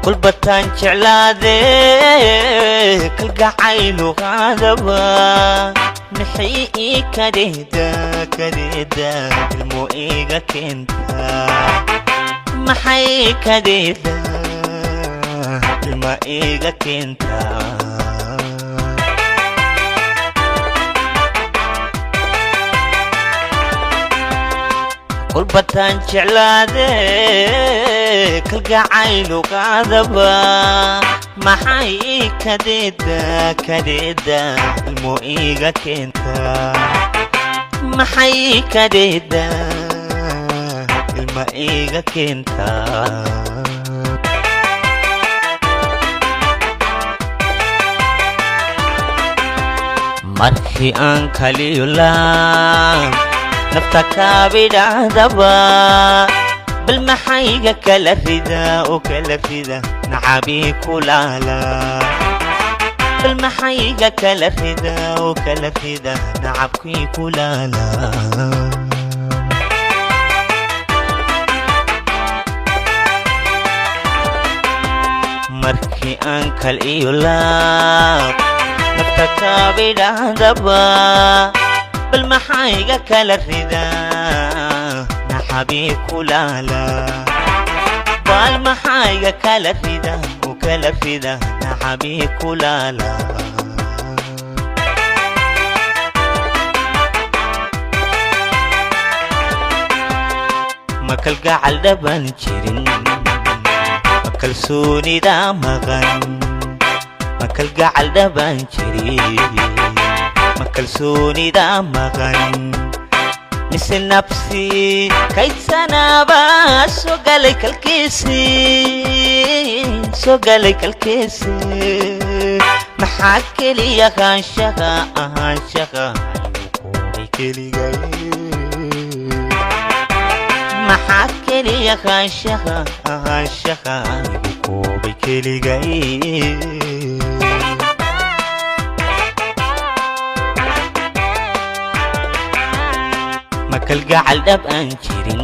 Kolbataan jeclaadee kalgacaylu qaadaba, maxay ii kadeeda kadeeda ilmo iiga keentaa? Maxay kadeeda ilma iiga keentaa? Kolbataan jeclaadee kalgacaylu qaadaba, maxay ii kadeeda kadeeda ilmo iiga keentaa? Maxay ii kadeeda ilma iiga keentaa? Markii aan kaliyo laab nafta kaabidhahdaba, bal maxayga kala rida oo kala rida nacabii kulaala? Bal maxayga kala rida oo kala rida nacabkii kulaala? Markii aan kal iyo laab nafta kaabidhahdaba, bal maxayga kala rida naxabii kulaala? Bal maxayga kala rida oo kala rida naxabii kulaala? Ma kalgacal dhaban jirin? Ma kalsoonida maqan? Ma kalgacal dhaban jirin? Ma kalsoonida maqan? Mise nafsi kaydsanaaba soo galay kalkiisii, soo galay kalkiisii? Maxaa keliya ahaanshaha ahaanshaha ayuu koobay keligay? Maxaa keliya ahaanshaha ahaanshaha igu koobay keligay? Ma kalgacal dhab aan jirin?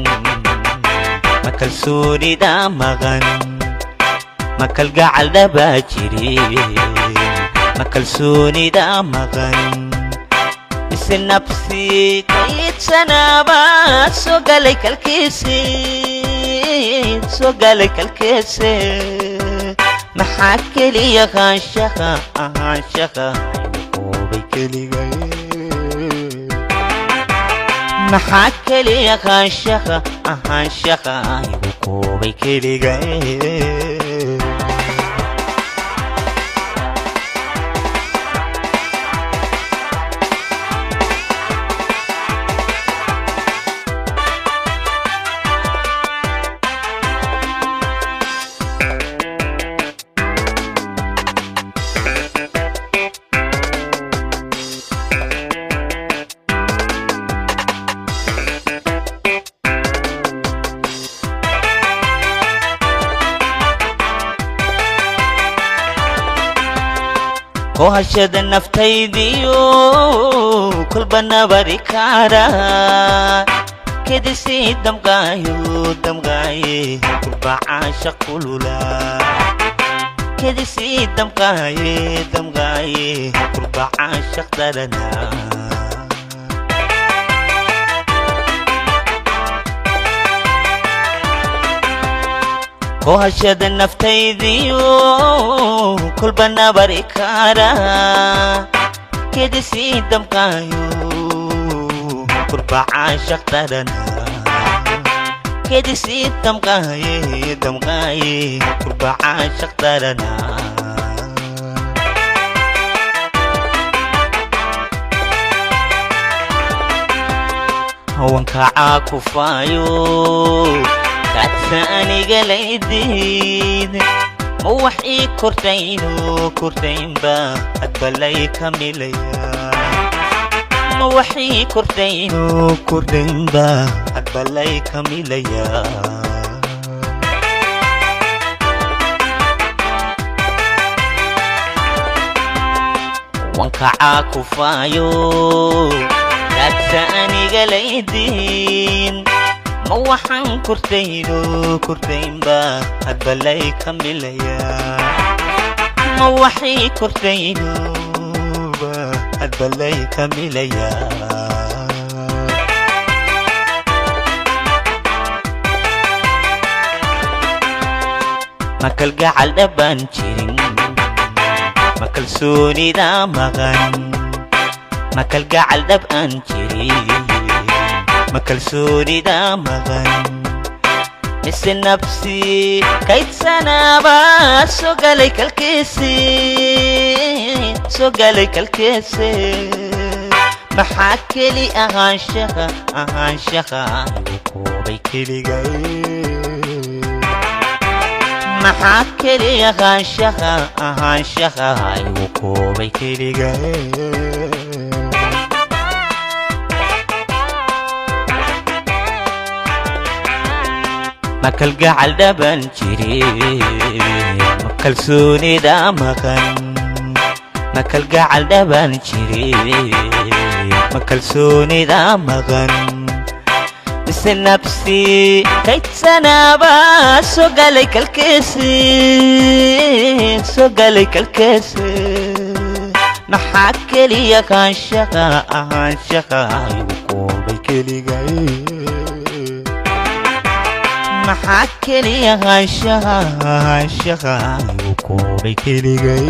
Ma kalsoonida maqan? Ma kalgacal dhabaa jirin? Ma kalsoonida maqan? Mise nafsi kaydsanaaba soo galay kalkiisii, soo galay kalkiisii? Maxaa keliya ahaanshaha ahaanshaha igu koobay keligay? Maxaa keliya ahaanshaha ahaanshaha igu koobay keligay? Kohashada naftaydiyo kolba nabari kaara, kedisii damqaayo damqaaye kurba caashaq kulula, kedisii damqaaye damqaaye kurba caashaq darana. Kohashada naftaydiyo kolba nabari kaara, kedisii damqaayo kurba caashaq darana, kedisii damqaaye damqaaye kurba caashaq darana. Hawankacaa kufaayo kaadsa aniga laydiid, ma wax ii kordhayno kordhaynba hadba lay ka milaya? Ma wax ii kordhayno kordhaynba hadba lay ka milaya? Wankacaa kufaayo kaadsa aniga laydiin, Ma waxaan kordhayno kordhaynba hadba lay ka milaya? Ma waxay kordhaynoba hadba lay ka milaya? Ma kalgacal dhabaan jirin? Ma kalsoonida maqan? Ma kalgacal dhab aan jirin? Ma kalsoonida maqan? Mise nafsi kaydsanaaba soo galay kalkiisi, soo galay kalkiisi? Maxaa keli ahaanshaha, ahaanshaha igu koobay keligay? Maxaa keli ahaanshaha, ahaanshaha igu koobay keligay? Ma kalgacal dhaban jirin? Ma kalsoonida maqan? Ma kalgacal dhaban jirin? Ma kalsoonida maqan? Mise nafsi kaydsanaaba soo galay kalkiisi, soo galay kalkiisi? Maxaa keliya ahaanshaha, ahaanshaha igu koobay keligay? Maxaa keliya ahaanshaha, ahaanshaha igu koobay keligay?